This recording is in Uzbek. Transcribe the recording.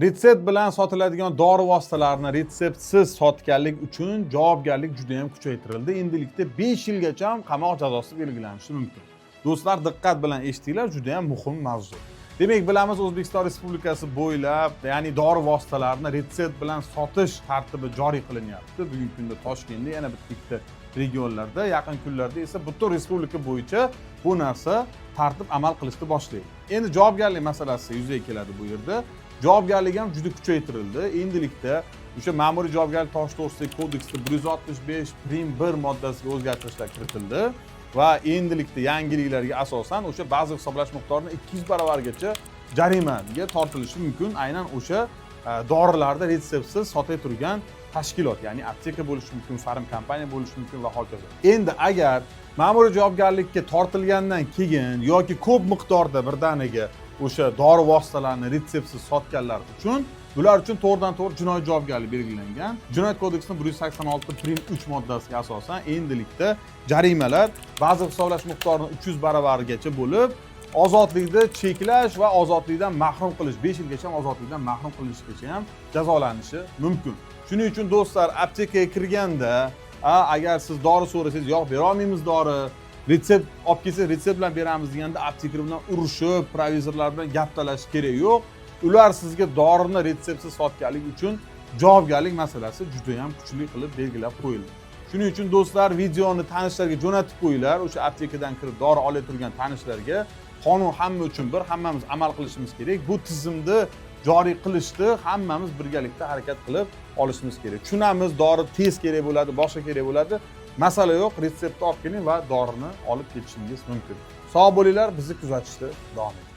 Retsept bilan sotiladigan dori vositalarini retseptsiz sotganlik uchun javobgarlik juda ham kuchaytirildi. Endilikda 5 yilgacha qamoq jazosi belgilanishi mumkin. Do'stlar, diqqat bilan eshitinglar, juda ham muhim mavzu. Demak, bilamiz, O'zbekiston Respublikasi bo'ylab, ya'ni dori vositalarini retsept bilan sotish tartibi joriy qilinyapti. Bugungi kunda Toshkentda, yana bitta ikkita regionlarda, yaqin kunlarda esa butun respublika bo'yicha bu narsa, tartib amal qilishni boshlaydi. Endi javobgarlik masalasi yuzaga keladi bu yerda. Javobgarlik ham juda kuchaytirildi. Endilikda o'sha Ma'muriy javobgarlik to'g'risidagi kodeksda 165 prim 1 moddasiga o'zgartirishlar kiritildi va endilikda yangiliklarga asosan o'sha baza hisoblash miqdorini 200 baravargacha jarimaga tortilishi mumkin aynan o'sha dorilarni retseptsiz sotay turgan tashkilot, ya'ni apteka bo'lishi mumkin, farm kompaniya bo'lishi mumkin va hokazo. Endi agar ma'muriy javobgarlikka tortilgandan keyin yoki ko'p miqdorda birdaniga o'sha dori vositalarini retseptsiz sotganlar uchun, bular uchun to'g'ridan to'g'ri jinoiy javobgarlik belgilangan. Jinoyat kodeksining 186 prim 3 moddasiga asosan endilikda jarimalar baza hisoblash miqdorini 300 baravarigacha bo'lib, ozodlikni cheklash va ozodlikdan mahrum qilish, 5 yilgacha ozodlikdan mahrum qilinishgacha ham jazolanishi mumkin. Shuning uchun, do'stlar, aptekaga kirganda, agar siz dori so'rasangiz, "Yo'q, berolmaymiz dori, retsept olib kelsa, retsept bilan beramiz" deganda, aptekar bilan urushib, provizorlar bilan gap talashish kerak yo'q. Ular sizga dorini retseptsiz sotganlik uchun javobgarlik masalasi juda ham kuchli qilib belgilab qo'yildi. Shuning uchun, do'stlar, videoni tanishlarga jo'natib qo'yinglar, o'sha aptekadan kirib dori olay turgan tanishlarga. Qonun hamma uchun bir, hammamiz amal qilishimiz kerak. Bu tizimni joriy qilishni hammamiz birgalikda harakat qilib olishimiz kerak. Tushunamiz, dori tez kerak bo'ladi, boshqa kerak bo'ladi, masala yo'q, retseptni olib keling va dorini olib ketishingiz mumkin. Sog' bo'linglar, bizni kuzatishda davom eting.